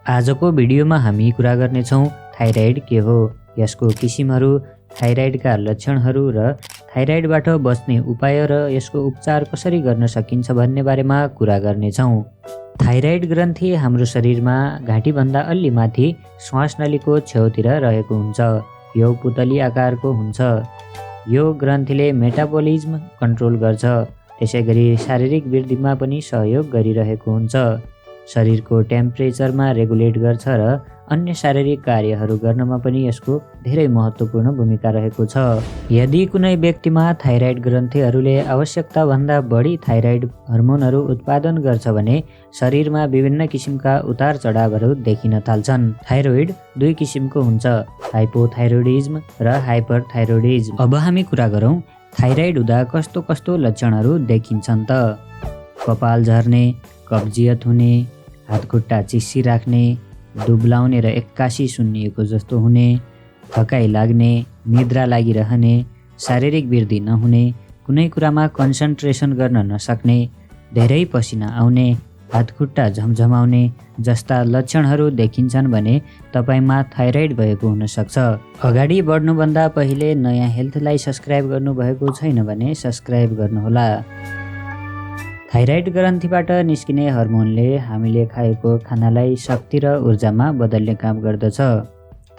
आजको भिडियोमा हामी कुरा गर्नेछौँ थाइराइड के हो, यसको किसिमहरू, थाइराइडका लक्षणहरू र थाइराइडबाट बच्ने उपाय र यसको उपचार कसरी गर्न सकिन्छ भन्ने बारेमा कुरा गर्नेछौँ। थाइराइड ग्रन्थि हाम्रो शरीरमा घाँटीभन्दा अलि माथि श्वासनलीको छेउतिर रहेको हुन्छ। यो पुतली आकारको हुन्छ। यो ग्रन्थिले मेटाबोलिज्म कन्ट्रोल गर्छ, त्यसैगरी शारीरिक वृद्धिमा पनि सहयोग गरिरहेको हुन्छ। शरीरको टेम्परेचरमा रेगुलेट गर्छ र अन्य शारीरिक कार्यहरू गर्नमा पनि यसको धेरै महत्त्वपूर्ण भूमिका रहेको छ। यदि कुनै व्यक्तिमा थाइराइड ग्रन्थिहरूले आवश्यकताभन्दा बढी थाइराइड हर्मोनहरू उत्पादन गर्छ भने शरीरमा विभिन्न किसिमका उतार चढावहरू देखिन थाल्छन्। थाइरोइड दुई किसिमको हुन्छ, हाइपोथाइरोइडिज्म र हाइपरथाइरोइडिज्म। अब हामी कुरा गरौँ थाइराइड हुँदा कस्तो कस्तो लक्षणहरू देखिन्छन् त। कपाल झर्ने, कब्जियत हुने, हातखुट्टा चिस्सी राख्ने, दुब्लाउने र एक्कासी सुन्निएको जस्तो हुने, थकाइ लाग्ने, निद्रा लागिरहने, शारीरिक वृद्धि नहुने, कुनै कुरामा कन्सन्ट्रेसन गर्न नसक्ने, धेरै पसिना आउने, हातखुट्टा झमझमाउने जस्ता लक्षणहरू देखिन्छन् भने तपाईँमा थाइराइड भएको हुनसक्छ। अगाडि बढ्नुभन्दा पहिले नयाँ हेल्थलाई सब्सक्राइब गर्नुभएको छैन भने सब्सक्राइब गर्नुहोला। थाइराइड ग्रन्थिबाट निस्किने हर्मोनले हामीले खाएको खानालाई शक्ति र ऊर्जामा बदल्ने काम गर्दछ।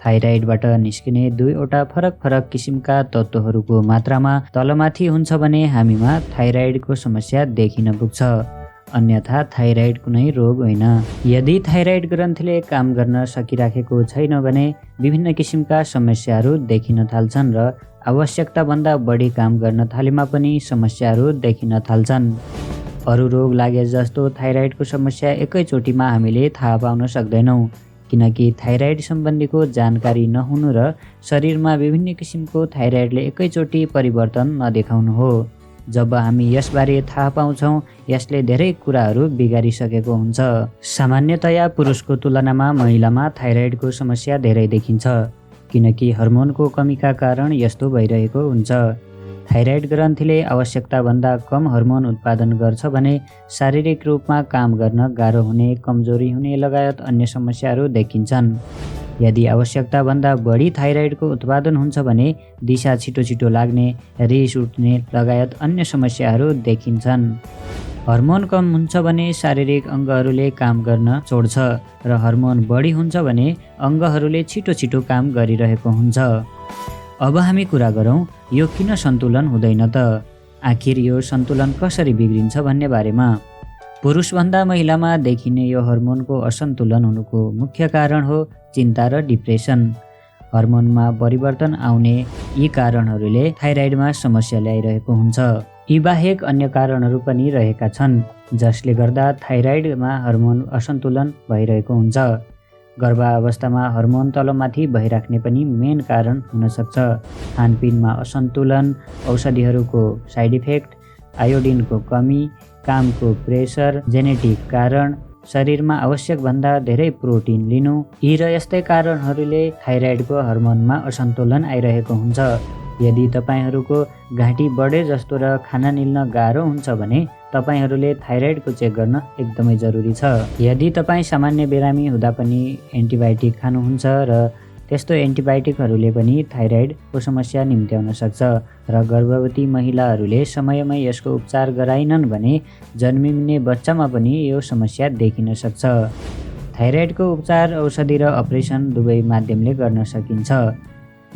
थाइराइडबाट निस्किने दुईवटा फरक फरक किसिमका तत्त्वहरूको मात्रामा तलमाथि हुन्छ भने हामीमा थाइराइडको समस्या देखिन पुग्छ। अन्यथा थाइराइड कुनै रोग होइन। यदि थाइराइड ग्रन्थिले काम गर्न सकिराखेको छैन भने विभिन्न किसिमका समस्याहरू देखिन थाल्छन् र आवश्यकताभन्दा बढी काम गर्न थालेमा पनि समस्याहरू देखिन थाल्छन्। अरू रोग लागे जस्तो थाइराइडको समस्या एकैचोटिमा हामीले थाहा पाउन सक्दैनौँ, किनकि थाइराइड सम्बन्धीको जानकारी नहुनु र शरीरमा विभिन्न किसिमको थाइराइडले एकैचोटि परिवर्तन नदेखाउनु हो। जब हामी यसबारे थाहा पाउँछौँ, यसले धेरै कुराहरू बिगारिसकेको हुन्छ। सामान्यतया पुरुषको तुलनामा महिलामा थाइराइडको समस्या धेरै देखिन्छ, किनकि हर्मोनको कमीका कारण यस्तो भइरहेको हुन्छ। थाइराइड ग्रन्थिले आवश्यकताभन्दा कम हर्मोन उत्पादन गर्छ भने शारीरिक रूपमा काम गर्न गाह्रो हुने, कमजोरी हुने लगायत अन्य समस्याहरू देखिन्छन्। यदि आवश्यकताभन्दा बढी थाइराइडको उत्पादन हुन्छ भने दिशा छिटो छिटो लाग्ने, रिस उठ्ने लगायत अन्य समस्याहरू देखिन्छन्। हर्मोन कम हुन्छ भने शारीरिक अङ्गहरूले काम गर्न छोड्छ र हर्मोन बढी हुन्छ भने अङ्गहरूले छिटो छिटो काम गरिरहेको हुन्छ। अब हामी कुरा गरौँ यो किन सन्तुलन हुँदैन त। आखिर यो सन्तुलन कसरी बिग्रिन्छ भन्ने बारेमा। पुरुषभन्दा महिलामा देखिने यो हर्मोनको असन्तुलन हुनुको मुख्य कारण हो चिन्ता र डिप्रेसन। हर्मोनमा परिवर्तन आउने यी कारणहरूले थाइराइडमा समस्या ल्याइरहेको हुन्छ। यी बाहेक अन्य कारणहरू पनि रहेका छन् जसले गर्दा थाइराइडमा हर्मोन असन्तुलन भइरहेको हुन्छ। गर्भावस्थामा हर्मोन तलमाथि भइराख्ने पनि मेन कारण हुनसक्छ। खानपिनमा असन्तुलन, औषधिहरूको साइड इफेक्ट, आयोडिनको कमी, कामको प्रेसर, जेनेटिक कारण, शरीरमा आवश्यकभन्दा धेरै प्रोटिन लिनु, यी र यस्तै कारणहरूले थाइराइडको हर्मोनमा असन्तुलन आइरहेको हुन्छ। यदि तपाईँहरूको घाँटी बढे जस्तो र खाना निल्न गाह्रो हुन्छ भने तपाईँहरूले थाइराइडको चेक गर्न एकदमै जरुरी छ। यदि तपाईँ सामान्य बिरामी हुँदा पनि एन्टिबायोटिक खानुहुन्छ र त्यस्तो एन्टिबायोटिकहरूले पनि थाइराइडको समस्या निम्त्याउन सक्छ र गर्भवती महिलाहरूले समयमै यसको उपचार गराइनन् भने जन्मिने बच्चामा पनि यो समस्या देखिन सक्छ। थाइराइडको उपचार औषधि र अपरेसन दुवै माध्यमले गर्न सकिन्छ।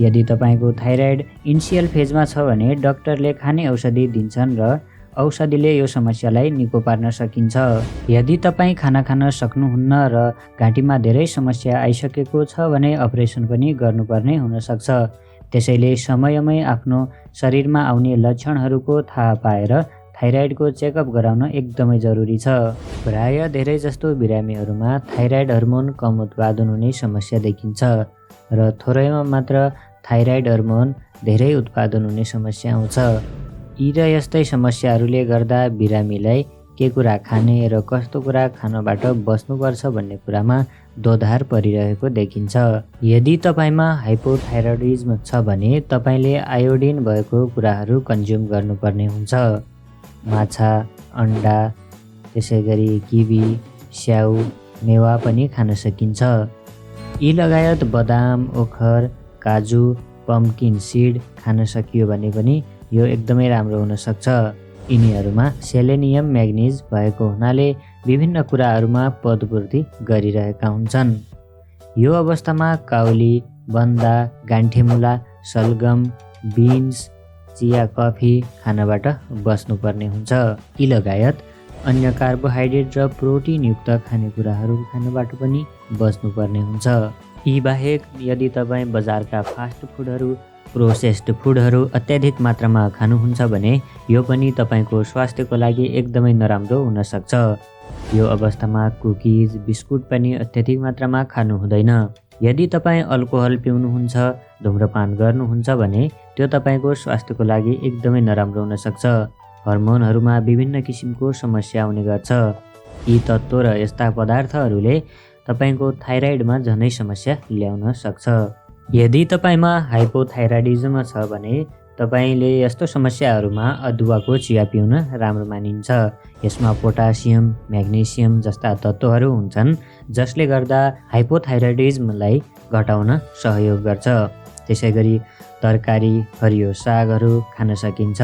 यदि तपाईँको थाइराइड इनिसियल फेजमा छ भने डाक्टरले खाने औषधि दिन्छन् र औषधिले यो समस्यालाई निको पार्न सकिन्छ। यदि तपाईँ खाना खान सक्नुहुन्न र घाँटीमा धेरै समस्या आइसकेको छ भने अपरेसन पनि गर्नुपर्ने हुनसक्छ। त्यसैले समयमै आफ्नो शरीरमा आउने लक्षणहरूको थाहा पाएर थाइराइडको चेकअप गराउन एकदमै जरुरी छ। प्राय धेरै जस्तो बिरामीहरूमा थाइराइड हर्मोन कम उत्पादन हुने समस्या देखिन्छ र थोरैमा मात्र थाइराइड हर्मोन धेरै उत्पादन हुने समस्या आउँछ। यी र यस्तै समस्याहरूले गर्दा बिरामीलाई के कुरा खाने र कस्तो कुरा खानबाट बच्नुपर्छ भन्ने कुरामा दोधार परिरहेको देखिन्छ। यदि तपाईँमा हाइपोथाइरोइडिज्म छ भने तपाईँले आयोडिन भएको कुराहरू कन्ज्युम गर्नुपर्ने हुन्छ। माछा, अन्डा, त्यसैगरी किवी, स्याउ, मेवा पनि खान सकिन्छ। यी लगायत बदाम, ओखर, काजु, पम्पकिन सिड खान सकियो भने पनि यो एकदमै राम्रो हुन सक्छ। यिनीहरूमा सेलेनियम, म्याग्निज भएको हुनाले विभिन्न कुराहरूमा पदपूर्ति गरिरहेका हुन्छन्। यो अवस्थामा काउली, बन्दा, गान्ठेमुला, सलगम, बिन्स, चिया, कफी खानबाट बस्नुपर्ने हुन्छ। यी लगायत अन्य कार्बोहाइड्रेट र प्रोटिनयुक्त खानेकुराहरू खानबाट पनि बस्नुपर्ने हुन्छ। यी बाहेक यदि तपाईँ बजारका फास्ट फुडहरू, प्रोसेस्ड फुडहरू अत्याधिक मात्रामा खानुहुन्छ भने यो पनि तपाईँको स्वास्थ्यको लागि एकदमै नराम्रो हुन सक्छ। यो अवस्थामा कुकिज, बिस्कुट पनि अत्याधिक मात्रामा खानु हुँदैन। यदि तपाईँ अल्कोहल पिउनुहुन्छ, धुम्रपान गर्नुहुन्छ भने त्यो तपाईँको स्वास्थ्यको लागि एकदमै नराम्रो हुन सक्छ। हर्मोनहरूमा विभिन्न किसिमको समस्या आउने गर्छ। यी तत्त्व र यस्ता पदार्थहरूले तपाईँको थाइराइडमा झनै समस्या ल्याउन सक्छ। यदि तपाईँमा हाइपोथाइराइडिज्म छ भने तपाईँले यस्तो समस्याहरूमा अदुवाको चिया पिउन राम्रो मानिन्छ। यसमा पोटासियम, म्याग्नेसियम जस्ता तत्त्वहरू हुन्छन् जसले गर्दा हाइपोथाइराइडिज्मलाई घटाउन सहयोग गर्छ। त्यसैगरी तरकारी, हरियो सागहरू खान सकिन्छ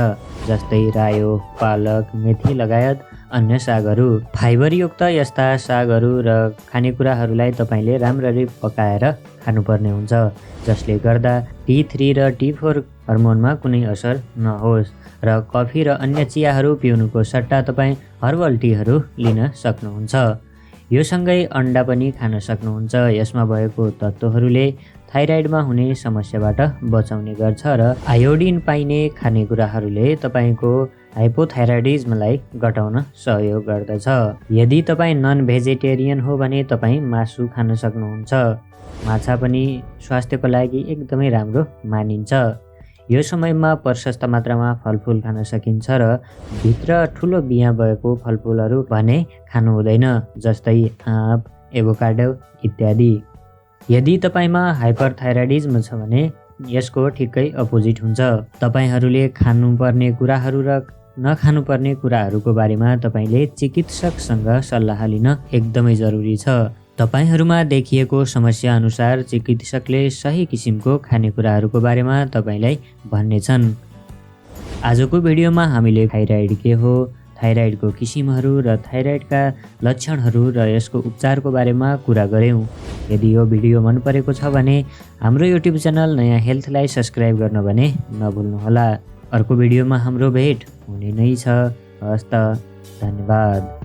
जस्तै रायो, पालक, मेथी लगायत अन्य सागहरू। फाइबरयुक्त यस्ता सागहरू र खानेकुराहरूलाई तपाईँले राम्ररी पकाएर खानुपर्ने हुन्छ जसले गर्दा T3 र T4 हर्मोनमा कुनै असर नहोस् र कफी र अन्य चियाहरू पिउनुको सट्टा तपाईँ हर्बल टीहरू लिन सक्नुहुन्छ। यो सँगै अन्डा पनि खान सक्नुहुन्छ। यसमा भएको तत्त्वहरूले थाइराइडमा हुने समस्याबाट बचाउने गर्छ र आयोडिन पाइने खानेकुराहरूले तपाईँको हाइपोथाइराइडिज्मलाई घटाउन सहयोग गर्दछ। यदि तपाईँ नन भेजिटेरियन हो भने तपाईँ मासु खान सक्नुहुन्छ। माछा पनि स्वास्थ्यको लागि एकदमै राम्रो मानिन्छ। यो समयमा प्रशस्त मात्रामा फलफुल खान सकिन्छ र भित्र ठुलो बिया भएको फलफुलहरू भने खानु हुँदैन जस्तै आँप, एभोकाडो इत्यादि। यदि तपाईँमा हाइपरथाइराइडिज्म छ भने यसको ठिक्कै अपोजिट हुन्छ। तपाईँहरूले खानुपर्ने कुराहरू र नखानुपर्ने कुराहरूको बारेमा तपाईँले चिकित्सकसँग सल्लाह लिन एकदमै जरुरी छ। तपाईँहरूमा देखिएको समस्या अनुसार चिकित्सकले सही किसिमको खानेकुराहरूको बारेमा तपाईँलाई भन्नेछन्। आजको भिडियोमा हामीले थाइराइड के हो, थाइराइडको किसिमहरू र थाइराइडका लक्षणहरू र यसको उपचारको बारेमा कुरा गऱ्यौँ। यदि यो भिडियो मन परेको छ भने हाम्रो युट्युब च्यानल नयाँ हेल्थलाई सब्सक्राइब गर्न भने नभुल्नुहोला। अर्को भिडियोमा हाम्रो भेट हुने नै छ। हस्त, धन्यवाद।